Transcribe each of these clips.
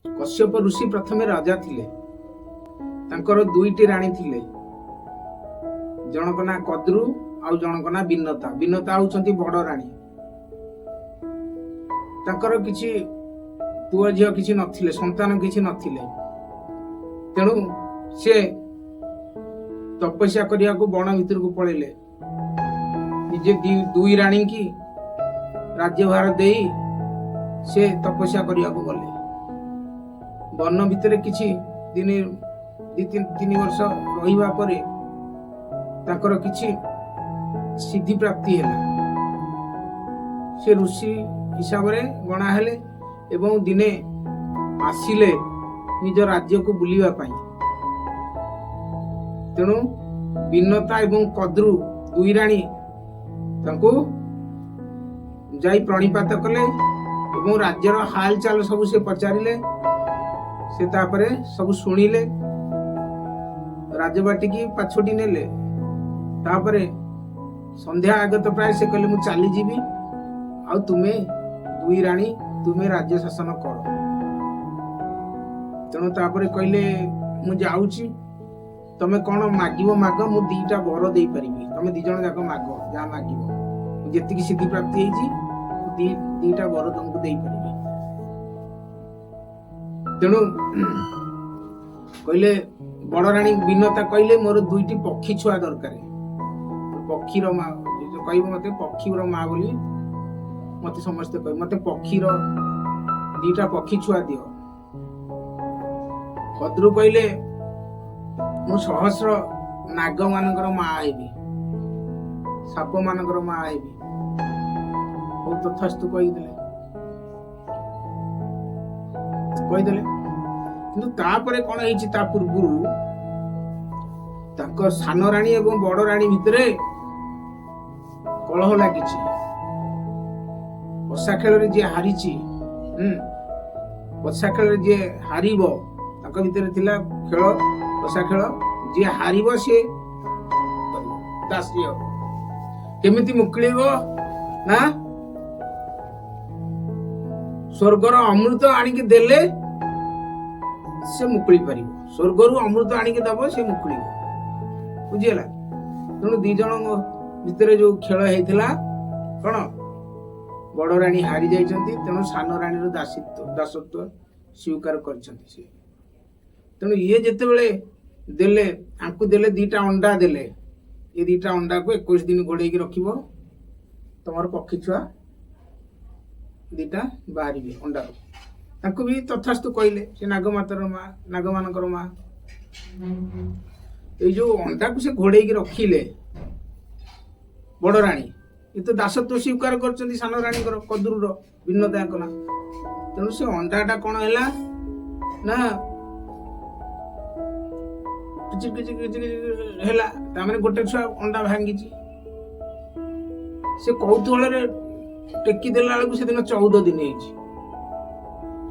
କଶ୍ୟପ ଋଷି ପ୍ରଥମେ ରାଜା ଥିଲେ। ତାଙ୍କର ଦୁଇଟି ରାଣୀ ଥିଲେ, ଜଣଙ୍କ ନାଁ କଦ୍ରୁ ଆଉ ଜଣଙ୍କ ନାଁ ବିନତା। ବିନତା ହଉଛନ୍ତି ବଡ ରାଣୀ। ତାଙ୍କର କିଛି ପୁଅ ଝିଅ କିଛି ନଥିଲେ, ସନ୍ତାନ କିଛି ନଥିଲେ। ତେଣୁ ସେ ତପସ୍ୟା କରିବାକୁ ବଣ ଭିତରକୁ ପଳେଇଲେ। ନିଜେ ଦୁଇ ରାଣୀଙ୍କି ରାଜ୍ୟଭାର ଦେଇ ସେ ତପସ୍ୟା କରିବାକୁ ଗଲେ। ବନ ଭିତରେ କିଛି ଦିନ, ଦି ତିନି ବର୍ଷ ରହିବା ପରେ ତାଙ୍କର କିଛି ସିଦ୍ଧି ପ୍ରାପ୍ତି ହେଲା। ସେ ଋଷି ହିସାବରେ ଗଣା ହେଲେ ଏବଂ ଦିନେ ଆସିଲେ ନିଜ ରାଜ୍ୟକୁ ବୁଲିବା ପାଇଁ। ତେଣୁ ବିନତା ଏବଂ କଦ୍ରୁ ଦୁଇ ରାଣୀ ତାଙ୍କୁ ଯାଇ ପ୍ରଣିପାତ କଲେ ଏବଂ ରାଜ୍ୟର ହାଲଚାଲ ସବୁ ସେ ପଚାରିଲେ। ସେ ତାପରେ ସବୁ ଶୁଣିଲେ, ରାଜବାଟିକି ପାଛୋଟି ନେଲେ। ତାପରେ ସନ୍ଧ୍ୟା ଆଗତ ପ୍ରାୟ, ସେ କହିଲେ, "ମୁଁ ଚାଲିଯିବି ଆଉ ତୁମେ ଦୁଇ ରାଣୀ ତୁମେ ରାଜ୍ୟ ଶାସନ କର।" ତେଣୁ ତାପରେ କହିଲେ, "ମୁଁ ଯାଉଛି, ତମେ କଣ ମାଗିବ ମାଗ, ମୁଁ ଦିଟା ବର ଦେଇପାରିବି। ତମେ ଦି ଜଣ ଯାକ ମାଗ, ଯାହା ମାଗିବ। ମୁଁ ଯେତିକି ସିଦ୍ଧି ପ୍ରାପ୍ତି ହେଇଛି, ମୁଁ ଦିଟା ବର ତମକୁ ଦେଇପାରିବି।" ତେଣୁ କହିଲେ, ବଡ ରାଣୀ ବିନତା କହିଲେ, "ମୋର ଦୁଇଟି ପକ୍ଷୀ ଛୁଆ ଦରକାର। ପକ୍ଷୀର ମା ଯୋଉ କହିବ ମତେ, ପକ୍ଷୀର ମା ବୋଲି ମତେ ସମସ୍ତେ କହିବେ। ମତେ ପକ୍ଷୀର ଦିଟା ପକ୍ଷୀ ଛୁଆ ଦିଅ।" କଦ୍ରୁ କହିଲେ, "ମୁଁ ସହସ୍ର ନାଗ ମାନଙ୍କର ମା ହେବି, ସାପ ମାନଙ୍କର ମା ହେବି।" ହଉ, ତଥାସ୍ତୁ କହିଦେଲେ, କହିଦେଲେ। କିନ୍ତୁ ତାପରେ କଣ ହେଇଛି, ତା ପୂର୍ବରୁ ତାଙ୍କ ସାନ ରାଣୀ ଏବଂ ବଡ ରାଣୀ ଭିତରେ କଳହ ଲାଗିଛି। ପଶା ଖେଳରେ ଯିଏ ହାରିଛି, ପଶା ଖେଳରେ ଯିଏ ହାରିବ, ତାଙ୍କ ଭିତରେ ଥିଲା ଖେଳ, ପଶା ଖେଳ, ଯିଏ ହାରିବ ସିଏ ଦାସୀ ହବ। କେମିତି ମୁକୁଳିବ ନା ସ୍ୱର୍ଗର ଅମୃତ ଆଣିକି ଦେଲେ ସେ ମୁକୁଳି ପାରିବ। ସ୍ୱର୍ଗରୁ ଅମୃତ ଆଣିକି ଦବ, ସେ ମୁକୁଳିବ। ବୁଝିହେଲା? ତେଣୁ ଦି ଜଣଙ୍କ ଭିତରେ ଯୋଉ ଖେଳ ହେଇଥିଲା, କଣ ବଡ ରାଣୀ ହାରି ଯାଇଛନ୍ତି। ତେଣୁ ସାନ ରାଣୀର ଦାସତ୍ୱ ସ୍ୱୀକାର କରିଛନ୍ତି ସେ। ତେଣୁ ଇଏ ଯେତେବେଳେ ଦେଲେ, ଆଙ୍କୁ ଦେଲେ, ଦିଟା ଅଣ୍ଡା ଦେଲେ। ଏ ଦିଟା ଅଣ୍ଡାକୁ 21 ଦିନ ଘୋଡେଇକି ରଖିବ, ତମର ପକ୍ଷୀ ଛୁଆ ଦିଟା ବାହାରିବେ ଅଣ୍ଡାରୁ। ତାଙ୍କୁ ବି ତଥାସ୍ତୁ କହିଲେ। ସେ ନାଗମାତାର ମା, ନାଗମାନଙ୍କର ମା। ଏଇ ଯୋଉ ଅଣ୍ଡାକୁ ସେ ଘୋଡେଇକି ରଖିଲେ ବଡ ରାଣୀ, ଏ ତ ଦାସତ୍ୱ ସ୍ୱୀକାର କରିଛନ୍ତି ସାନ ରାଣୀଙ୍କର, କଦ୍ରୁର, ବିନତାଙ୍କ ନା। ତେଣୁ ସେ ଅଣ୍ଡାଟା କଣ ହେଲା ନା କିଛି କିଛି କିଛି କିଛି ହେଲା। ତାମାନେ ଗୋଟେ ଛୁଆ ଅଣ୍ଡା ଭାଙ୍ଗିଛି। ସେ କୌତୂହଳରେ ଟେକି ଦେଲା ବେଳକୁ ସେଦିନ 14 ଦିନ ହେଇଛି।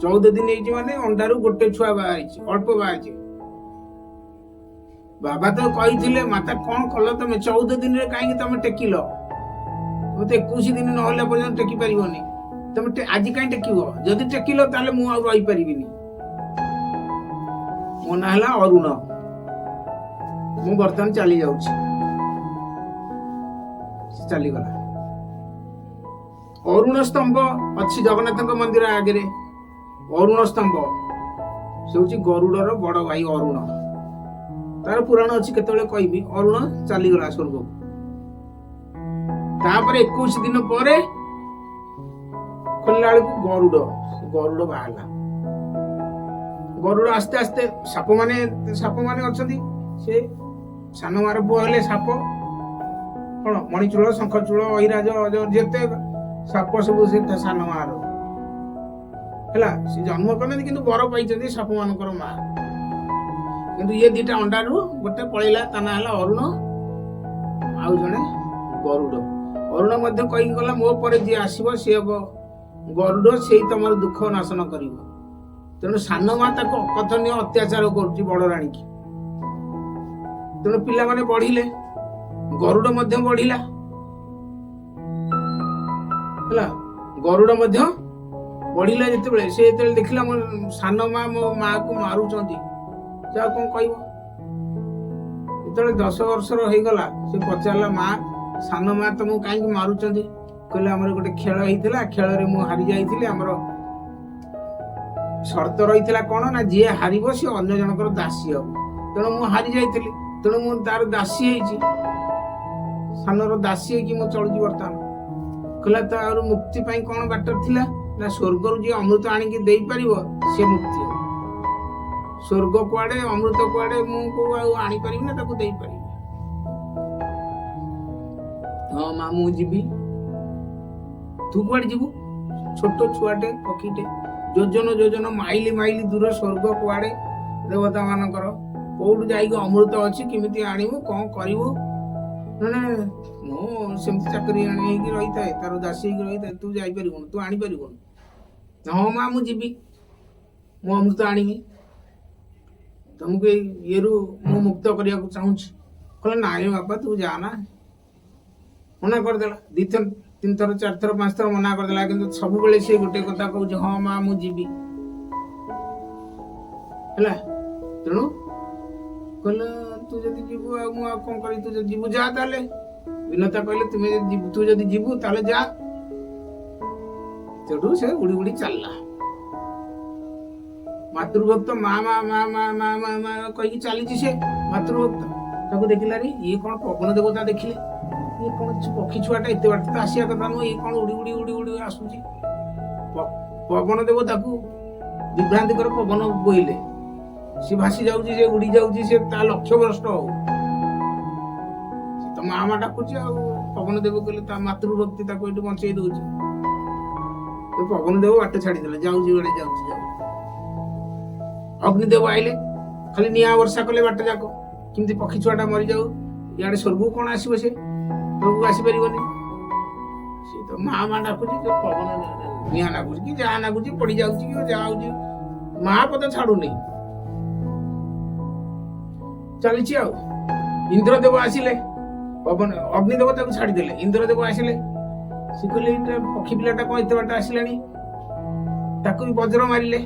14 ଦିନ ହେଇଛି ମାନେ ଅଣ୍ଡାରୁ ଗୋଟେ ଛୁଆ ବାହାରିଛି, ଅଳ୍ପ ବାହାରିଛି। ବାବା ତ କହିଥିଲେ, "ମାତା, କଣ କଲ ତମେ? 14 ଦିନରେ କାହିଁକି ତମେ ଟେକିଲ? ତମେ ତ 21 ଦିନ ନହେଲା ପର୍ଯ୍ୟନ୍ତ ଟେକି ପାରିବନି। ତମେ ଆଜି କାହିଁ ଟେକିବ? ଯଦି ଟେକିଲ, ତାହେଲେ ମୁଁ ଆଉ ରହିପାରିବିନି। ମୋ ନାଁ ହେଲା ଅରୁଣ, ମୁଁ ବର୍ତ୍ତମାନ ଚାଲି ଯାଉଛି।" ସେ ଚାଲିଗଲା। ଅରୁଣ ସ୍ତମ୍ଭ ଅଛି ଜଗନ୍ନାଥଙ୍କ ମନ୍ଦିର ଆଗରେ। ଅରୁଣ ସ୍ତମ୍ଭ, ସେ ହଉଛି ଗରୁଡର ବଡ ଭାଇ ଅରୁଣ। ତାର ପୁରାଣ ଅଛି, କେତେବେଳେ କହିବି। ଅରୁଣ ଚାଲିଗଲା ସ୍ୱର୍ଗକୁ। ତାପରେ 21 ଦିନ ପରେ ଖୋଲିଲା ବେଳକୁ ଗରୁଡ ବାହାରିଲା। ଗରୁଡ ଆସ୍ତେ ଆସ୍ତେ, ସାପ ମାନେ ଅଛନ୍ତି। ସେ ସାନ ମାର ପୁଅ ହେଲେ ସାପ କଣ, ମଣିଚୂଳ, ଶଙ୍ଖଚୂଳ, ଅହିରାଜ, ଯେତେ ସାପ ସବୁ ସେ ସାନ ମାର ହେଲା। ସେ ଜନ୍ମ କରିନାହାନ୍ତି, କିନ୍ତୁ ବର ପାଇଛନ୍ତି ସାପ ମାନଙ୍କର ମା। କିନ୍ତୁ ଇଏ ଦିଟା ଅଣ୍ଡାରୁ ଗୋଟେ ପଳେଇଲା, ତା ନାଁ ହେଲା ଅରୁଣ, ଆଉ ଜଣେ ଗରୁଡ। ଅରୁଣ ମଧ୍ୟ କହିକି ଗଲା, "ମୋ ପରେ ଯିଏ ଆସିବ ସିଏ ହବ ଗରୁଡ, ସେଇ ତମର ଦୁଃଖ ନାଶନ କରିବ।" ତେଣୁ ସାନ ମା ତାକୁ ଅକଥନୀୟ ଅତ୍ୟାଚାର କରୁଛି ବଡ ରାଣୀକି। ତେଣୁ ପିଲାମାନେ ବଢିଲେ, ଗରୁଡ ମଧ୍ୟ ବଢିଲା। ହେଲା, ଗରୁଡ ମଧ୍ୟ ବଢିଲା ଯେତେବେଳେ, ସେ ଯେତେବେଳେ ଦେଖିଲା ମୋ ସାନ ମା ମୋ ମାକୁ ମାରୁଛନ୍ତି, ସେ ଆଉ କଣ କହିବ? ଯେତେବେଳେ 10 ବର୍ଷର ହେଇଗଲା, ସେ ପଚାରିଲା, ମା, ସାନ ମା ତମକୁ କାହିଁକି ମାରୁଛନ୍ତି? କହିଲେ, ଆମର ଗୋଟେ ଖେଳ ହେଇଥିଲା, ଖେଳରେ ମୁଁ ହାରି ଯାଇଥିଲି। ଆମର ସର୍ତ୍ତ ରହିଥିଲା କଣ ନା, ଯିଏ ହାରିବ ସିଏ ଅନ୍ୟ ଜଣଙ୍କର ଦାସୀ ହବ। ତେଣୁ ମୁଁ ହାରି ଯାଇଥିଲି, ତେଣୁ ମୁଁ ତାର ଦାସୀ ହେଇଛି, ସାନର ଦାସୀ ହେଇକି ମୁଁ ଚଳୁଛି ବର୍ତ୍ତମାନ। କହିଲା, ତାର ମୁକ୍ତି ପାଇଁ କଣ ବାଟ ଥିଲା? ନା, ସ୍ୱର୍ଗରୁ ଯିଏ ଅମୃତ ଆଣିକି ଦେଇପାରିବ ସିଏ ମୁକ୍ତି ହବ। ସ୍ୱର୍ଗ କୁଆଡେ, ଅମୃତ କୁଆଡେ, ମୁଁ କୋଉ ଆଉ ଆଣିପାରିବି ନା ତାକୁ ଦେଇପାରିବି? ହଁ ମା, ମୁଁ ଯିବି। ତୁ କୁଆଡେ ଯିବୁ? ଛୋଟ ଛୁଆଟେ, ପକ୍ଷୀଟେ, ଯୋଜନ ଯୋଜନ ମାଇଲି ମାଇଲି ଦୂର ସ୍ୱର୍ଗ କୁଆଡେ ଦେବତା ମାନଙ୍କର, କୋଉଠୁ ଯାଇକି ଅମୃତ ଅଛି, କେମିତି ଆଣିବୁ, କଣ କରିବୁ? ମାନେ ମୁଁ ସେମିତି ଚାକରି ହେଇକି ରହିଥାଏ, ତାର ଦାସୀ ହେଇକି ରହିଥାଏ, ତୁ ଯାଇପାରିବୁନୁ, ତୁ ଆଣିପାରିବୁନୁ। ହଁ ମା, ମୁଁ ଯିବି, ମୁଁ ଅମୃତ ଆଣିବି, ତମକୁ ଏଇ ଇଏରୁ ମୁଁ ମୁକ୍ତ କରିବାକୁ ଚାହୁଁଛି। କହିଲା, ନାଇଁ ବାପା, ତୁ ଯା ନା। ମନା କରିଦେଲା। 2ଥର, 3ଥର, 4ଥର, 5ଥର ମନା କରିଦେଲା, କିନ୍ତୁ ସବୁବେଳେ ସେ ଗୋଟେ କଥା କହୁଛି, ହଁ ମା, ମୁଁ ଯିବି। ହେଲା, ତେଣୁ କହିଲେ, ତୁ ଯଦି ଯିବୁ ଆଉ ମୁଁ ଆଉ କଣ କରିବି? ତୁ ଯଦି ଯିବୁ ଯା ତାହେଲେ। ବିନତା କହିଲେ, ତୁମେ ଯଦି ଯିବୁ, ତୁ ଯଦି ଯିବୁ ତାହେଲେ ଯା। ସେଠୁ ସେ ଉଡ଼ି ଉଡ଼ି ଚାଲିଲା। ମାତୃଭକ୍ତ ମା ମା ମା ମା ମା ମା ମା କହିକି ଚାଲିଛି ସେ। ମାତୃଭକ୍ତ ତାକୁ ଦେଖିଲା ରେ, ଇଏ କଣ? ପବନ ଦେବତା ଦେଖିଲେ, ଇଏ କଣ ପକ୍ଷୀ ଛୁଆଟା, ଏତେ ବାଟ ତ ଆସିବା କଥା ନୁହଁ, ଇଏ କଣ ଉଡ଼ି ଉଡ଼ି ଉଡ଼ି ଉଡ଼ି ଆସୁଛି? ପବନ ଦେବ ତାକୁ ବିଭ୍ରାନ୍ତିକର ପବନ ବୋଇଲେ, ସେ ଭାସି ଯାଉଛି, ସେ ଉଡି ଯାଉଛି, ସେ ତା ଲକ୍ଷ୍ୟ ଭ୍ରଷ୍ଟ ହଉ। ସେ ତ ମା ମା ଡାକୁଛି, ଆଉ ପବନ ଦେବ କହିଲେ ତା ମାତୃଭକ୍ତି ତାକୁ ଏଠୁ ବଞ୍ଚେଇ ଦଉଛି। ପବନ ଦେବ ବାଟ ଛାଡିଦେଲେ, ଯାଉଛି ଗୋଟେ, ଯାଉଛି ଯାଉଛି। ଅଗ୍ନିଦେବ ଆଇଲେ, ଖାଲି ନିଆଁ ବର୍ଷା କଲେ ବାଟ ଯାକ, କେମିତି ପକ୍ଷୀ ଛୁଆଟା ମରିଯାଉ। ଇଆଡେ ସ୍ୱର୍ଗକୁ କଣ ଆସିବ? ସେ ସ୍ୱର୍ଗକୁ ଆସିପାରିବନି। ସେ ତ ମା ମା ଡାକୁଛି, ତ ପବନ ନିଆଁ ନାଗୁଛି କି ଯାହା ନାଗୁଛି, ପଡି ଯାଉଛି କି ଯାହା ହଉଛି, ମା ପଦ ଛାଡୁନି, ଚାଲିଛି। ଆଉ ଇନ୍ଦ୍ରଦେବ ଆସିଲେ, ପବନ ଅଗ୍ନିଦେବ ତାକୁ ଛାଡିଦେଲେ। ଇନ୍ଦ୍ରଦେବ ଆସିଲେ, ସେ କହିଲେ, ଏଇଟା ପକ୍ଷୀ ପିଲାଟା କଣ ଏତେ ବାଟ ଆସିଲାଣି? ତାକୁ ବି ବଜ୍ର ମାରିଲେ,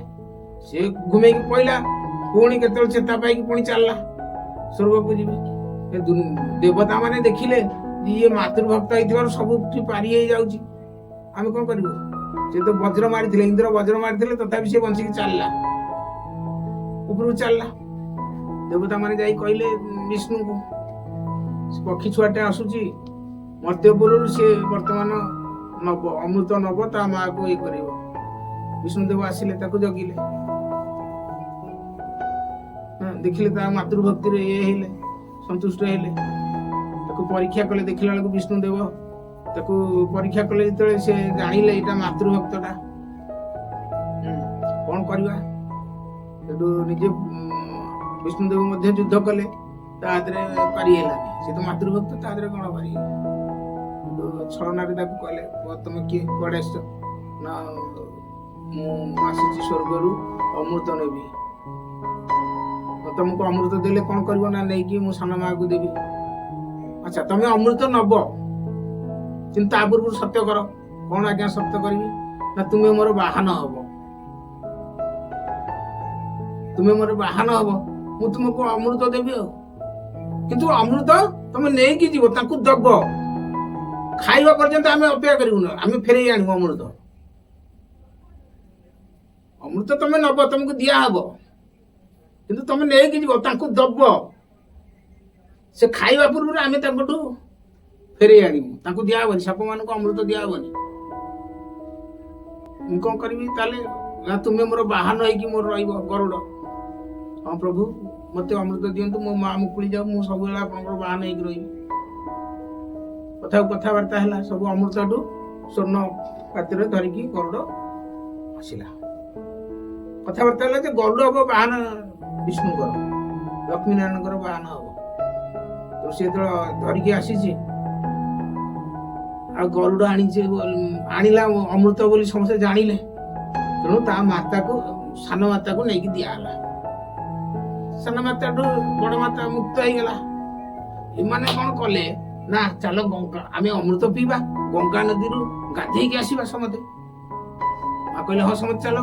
ସେ ଘୁମେଇକି ପଇଲା। ପୁଣି କେତେବେଳେ ଚେତା ପାଇକି ପୁଣି ଚାଲିଲା, ସ୍ୱର୍ଗକୁ ଯିବେ। ଦେବତା ମାନେ ଦେଖିଲେ ଇଏ ମାତୃଭକ୍ତ ହେଇଥିବାରୁ ସବୁ ପାରି ହେଇଯାଉଛି, ଆମେ କଣ କରିବୁ? ସେ ତ ବଜ୍ର ମାରିଥିଲେ, ଇନ୍ଦ୍ର ବଜ୍ର ମାରିଥିଲେ, ତଥାପି ସେ ବଞ୍ଚିକି ଚାଲିଲା, ଉପରକୁ ଚାଲିଲା। ଦେବତା ମାନେ ଯାଇ କହିଲେ ବିଷ୍ଣୁଙ୍କୁ, ପକ୍ଷୀ ଛୁଆଟା ଆସୁଛି ମର୍ତ୍ତ୍ୟପୁରରୁ, ସେ ବର୍ତ୍ତମାନ ନବ ଅମୃତ, ନବ ତା ମାକୁ ଇଏ କରିବ। ବିଷ୍ଣୁଦେବ ଆସିଲେ, ତାକୁ ଜଗିଲେ, ଦେଖିଲେ ତା ମାତୃଭକ୍ତିରେ ଇଏ ହେଲେ, ସନ୍ତୁଷ୍ଟ ହେଲେ। ତାକୁ ପରୀକ୍ଷା କଲେ, ଦେଖିଲା ବେଳକୁ ବିଷ୍ଣୁଦେବ ତାକୁ ପରୀକ୍ଷା କଲେ ଯେତେବେଳେ, ସେ ଜାଣିଲେ ଏଇଟା ମାତୃଭକ୍ତଟା, କଣ କରିବା? ସେଠୁ ନିଜେ ବିଷ୍ଣୁଦେବ ମଧ୍ୟ ଯୁଦ୍ଧ କଲେ, ତା ହାତରେ ପାରି ହେଲାନି। ସେ ତ ମାତୃଭକ୍ତ, ତା ହାତରେ କଣ ପାରି? ଛଳନାରେ ତାକୁ କହିଲେ, ତମେ କିଏ, କୁଆଡେ ଆସିଛ? ନା, ମୁଁ ଆସିଛି ସ୍ୱର୍ଗରୁ, ଅମୃତ ନେବି। ତମକୁ ଅମୃତ ଦେଲେ କଣ କରିବ? ନା, ନେଇକି ମୁଁ ସାନ ମାକୁ ଦେବି। ଆଚ୍ଛା, ତମେ ଅମୃତ ନବ, କିନ୍ତୁ ତା ପୂର୍ବରୁ ସତ୍ୟ କର। କଣ ଆଜ୍ଞା ସତ୍ୟ କରିବି? ନା, ତୁମେ ମୋର ବାହନ ହବ, ତୁମେ ମୋର ବାହନ ହବ, ମୁଁ ତୁମକୁ ଅମୃତ ଦେବି। ଆଉ କିନ୍ତୁ ଅମୃତ ତମେ ନେଇକି ଯିବ, ତାଙ୍କୁ ଦବ, ଖାଇବା ପର୍ଯ୍ୟନ୍ତ ଆମେ ଅପେକ୍ଷା କରିବୁନି, ଆମେ ଫେରେଇ ଆଣିବୁ ଅମୃତ। ଅମୃତ ତମେ ନବ, ତମକୁ ଦିଆହବ, କିନ୍ତୁ ତମେ ନେଇକି ଯିବ, ତାଙ୍କୁ ଦବ, ସେ ଖାଇବା ପୂର୍ବରୁ ଆମେ ତାଙ୍କଠୁ ଫେରେଇ ଆଣିବୁ। ତାଙ୍କୁ ଦିଆହବନି, ସାପମାନଙ୍କୁ ଅମୃତ ଦିଆହବନି। ମୁଁ କଣ କରିବି ତାହେଲେ? ନା, ତୁମେ ମୋର ବାହନ ହେଇକି ମୋର ରହିବ, ଗରୁଡ଼। ହଁ ପ୍ରଭୁ, ମତେ ଅମୃତ ଦିଅନ୍ତୁ, ମୋ ମା ମୁକୁଳି ଯାଉ, ମୁଁ ସବୁବେଳେ ଆପଣଙ୍କର ବାହନ ହେଇକି ରହିବି। କଥାକୁ କଥାବାର୍ତ୍ତା ହେଲା, ସବୁ ଅମୃତଠୁ ସ୍ୱର୍ଣ୍ଣ ପାତ୍ରରେ ଧରିକି ଗରୁଡ଼ ଆସିଲା। କଥାବାର୍ତ୍ତା ହେଲା ଯେ ଗରୁଡ଼ ହବ ବାହନ ବିଷ୍ଣୁଙ୍କର, ଲକ୍ଷ୍ମୀ ନାରାୟଣଙ୍କର ବାହନ ହବ। ତ ସେ ଯେତେବେଳେ ଧରିକି ଆସିଛି ଆଉ ଗରୁଡ଼ ଆଣିଛି, ଆଣିଲା ଅମୃତ ବୋଲି ସମସ୍ତେ ଜାଣିଲେ। ତେଣୁ ତା ମାତାକୁ, ସାନ ମାତାକୁ ନେଇକି ଦିଆହେଲା। ସାନ ମାତାଠୁ ବଡ ମାତା ମୁକ୍ତ ହେଇଗଲା। ଏମାନେ କଣ କଲେ ନା, ଚାଲ ଗଙ୍ଗା, ଆମେ ଅମୃତ ପିଇବା, ଗଙ୍ଗା ନଦୀରୁ ଗାଧେଇକି ଆସିବା ସମସ୍ତେ। ମା କହିଲେ ହଁ ସମସ୍ତେ ଚାଲ,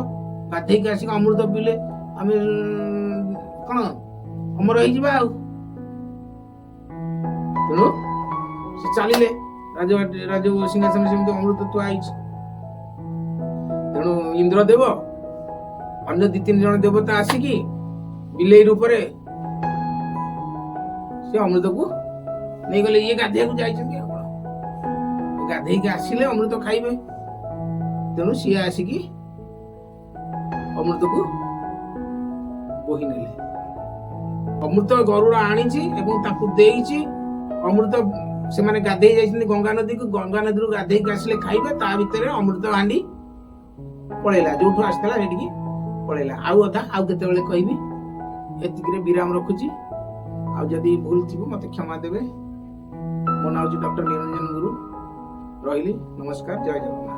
ଗାଧେଇକି ଆସିକି ଅମୃତ ପିଇଲେ ଆମେ କଣ ଅମର ହେଇଯିବା ଆଉ। ତେଣୁ ସେ ଚାଲିଲେ ରାଜ ରାଜ ସିଂହାସନ, ସେମିତି ଅମୃତ ଥୁଆ ହେଇଛି। ତେଣୁ ଇନ୍ଦ୍ରଦେବ ଅନ୍ୟ ଦି ତିନି ଜଣ ଦେବତା ଆସିକି ବିଲେଇ ରୂପରେ ସେ ଅମୃତକୁ ନେଇଗଲେ। ଇଏ ଗାଧେଇବାକୁ ଯାଇଛନ୍ତି ଆଉ କଣ, ଗାଧେଇକି ଆସିଲେ ଅମୃତ ଖାଇବେ। ତେଣୁ ସିଏ ଆସିକି ଅମୃତକୁ ବୋହି ନେଲେ। ଅମୃତ ଗରୁଡ଼ ଆଣିଛି ଏବଂ ତାକୁ ଦେଇଛି ଅମୃତ। ସେମାନେ ଗାଧେଇ ଯାଇଛନ୍ତି ଗଙ୍ଗା ନଦୀକୁ, ଗଙ୍ଗା ନଦୀରୁ ଗାଧେଇକି ଆସିଲେ ଖାଇବେ, ତା ଭିତରେ ଅମୃତ ହାଣ୍ଡି ପଳେଇଲା, ଯୋଉଠୁ ଆସିଥିଲା ସେଠିକି ପଳେଇଲା। ଆଉ ଅଧା ଆଉ କେତେବେଳେ କହିବି, ଏତିକିରେ ବିରାମ ରଖୁଛି। ଆଉ ଯଦି ଭୁଲ ଥିବ ମତେ କ୍ଷମା ଦେବେ। ମୋ ନାଁ ହେଉଛି ଡକ୍ଟର ନିରଞ୍ଜନ ଗୁରୁ। ରହିଲି, ନମସ୍କାର, ଜୟ ଜଗନ୍ନାଥ।